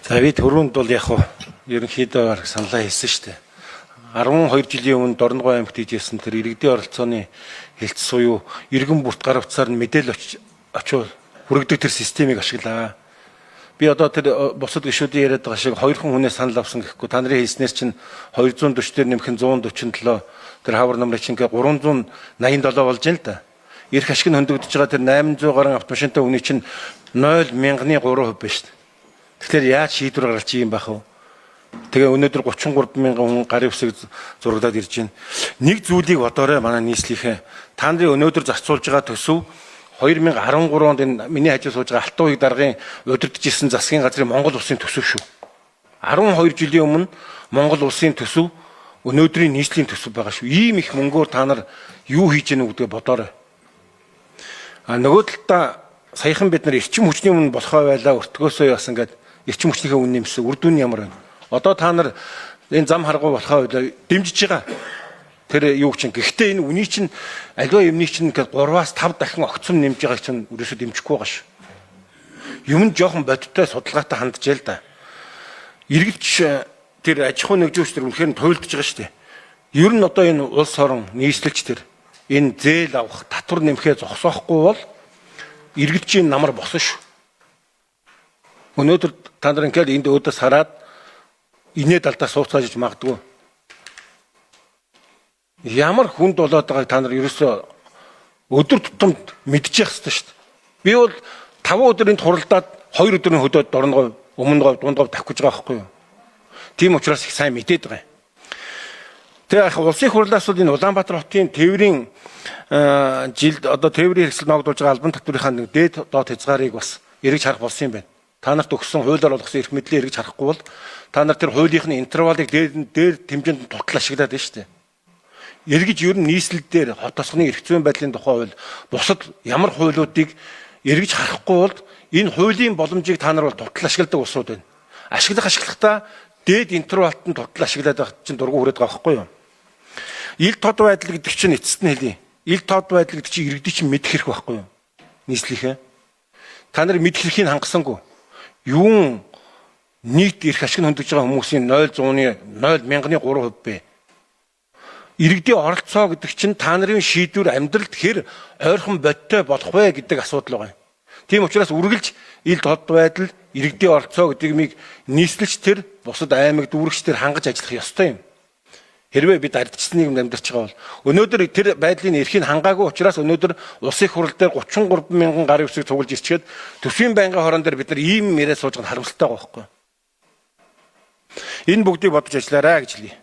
За би түрүүнд бол яг хуу ерөнхийдөө бараг саналаа хэлсэн шүү дээ. 12 жилийн өмнө Дорногов аймагт хийжсэн тэр иргэдийн оролцооны хэлц суюу иргэн бүрт гар утсаар нь мэдээлэл очив хүргэдэг тэр системийг ашиглаа. Би одоо тэр бусад гишүүдийн яриад байгаа шиг хоёрхан хүнээс санал авсан гэхгүй та нарын хэлснээр чинь 240 дээр нэмэх нь 147 тэр хавар намрын чинь 387 болж байна л да. Ирэх ашиг нь хөндөгдөж байгаа тэр 800 гаруй автомашинтай хүний чинь 0.3% байна шүү дээ. Тэгэхээр яаж шийдвэр гаргаж юм байх вэ? Тэгээ өнөөдөр 33 мянган хүн гарын үсэг зурагдаад ирж байна. Нэг зүйлийг бодоорой манай нийслэлийнхээ. Та нарын өнөөдөр зарцуулж байгаа төсөв 2013 онд энэ миний хажуу сууж байгаа Алтан уяг даргын удирдах ирсэн засгийн газрын Монгол улсын төсөв шүү. 12 жилийн өмнө Монгол улсын төсөв өнөөдрийн нийслэлийн төсөв байгаа шүү. Ийм их мөнгөөр та нар юу хийж гэнэ гэдгээ бодоорой. А нөгөө талдаа саяхан бид нар эрчим хүчний өмнө болохоо байлаа өртгөөсөө яасан гээд эрчим хүчнийхээ үн нэмсэн үр дүн ямар байна? Одоо та нар энэ зам харгуй болохоо байлаа дэмжиж байгаа. Тэр юу чинь гэхдээ энэ үний чинь аливаа юмны чинь ингээд 3-аас 5 дахин огцом нэмж байгааг чинь ерөөсөө дэмжихгүй байгаа шүү. Юм нь жоохон бодиттой судалгаатай хандж ял да. Иргэдч тэр аж ахуй нэгжүүч тэр үнэхээр нь туйлдж байгаа шүү дээ. Ер нь одоо энэ улс орон нийслэлч тэр энэ зээл авах татвар нэмэхээ зогсоохгүй бол иргэдчийн намар босон шүү. Өнөөдөр та нар ингээд энд өөдөөс хараад инээд алдаа сууцгааж иж магадгүй. Ямар хүнд болоод байгааг та нар ерөөсөө өдөр тутамд мэдчих хэрэгтэй шүү дээ. Би бол 5 өдөр энд хуралдаад 2 өдрийн хөдөөд Дорногов, Өмнөгов, Дундгов тавих гэж байгаа байхгүй юу? Тийм учраас их сайн мэдээд байгаа юм. Тэгээ яг улсын хурлаас бол энэ Улаанбаатар хотын тээврийн жилд одоо тээврийн хэрэгсэл ноогдуулж байгаа албан татврынхаа нэг дээд доод хязгаарыг бас эргэж харах болсон юм байна. Та нарт өгсөн хуулиар болгосон эрх мэдлээ эргэж харахгүй бол та нар тэр хуулийнхны интервалыг дээд дээр хэмжээнд тутал ашиглаад байна шүү дээ. Эргэж ер нь нийслэл дээр хот тосгоны эрх зүйн байдлын тухай хууль бусад ямар хуулиудыг эргэж харахгүй бол энэ хуулийн боломжийг та нар бол тутал ашигладаг улсууд байна. Ашиглах ашиглахдаа дээд интервалт нь тутал ашиглаад байх чинь дургу хүрээд байгаа байхгүй юу? Ил тод байдал гэдэг чинь эцэст нь хэлье. Ил тод байдал гэдэг чинь иргэдийн чинь мэдэх хэрэг байхгүй юу? Нийслэлийнхээ. Та нар мэдэх эрхийг хангасангүй. Юун нийт эрх ашиг нь хөндөж байгаа хүмүүсийн 0.0 мянганы 3% бэ? Иргэдийн оролцоо гэдэг чинь та нарын шийдвэр амьдралд хэр ойрхон бодтой болох вэ гэдэг асуудал байгаа юм. Тийм учраас үргэлж ил тод байдал, иргэдийн оролцоо гэдэг юмыг нийслэлч тэр бусад аймаг дүүрэгч тэр хангаж ажиллах ёстой юм. Хэрвээ бид ардчсан нийгэмд амьдарч байгаа бол өнөөдөр тэр байдлын эрхийг хангаагүй учраас өнөөдөр улсын их хурал дээр 33 мянган гарын үсэг цуглаж ирчээд төсвийн байнгын хорон дээр бид нар ийм яриа сууж байгаа нь харамсалтай байгаа байхгүй. Энэ бүгдийг бодож ажиллаарай гэж хэлье.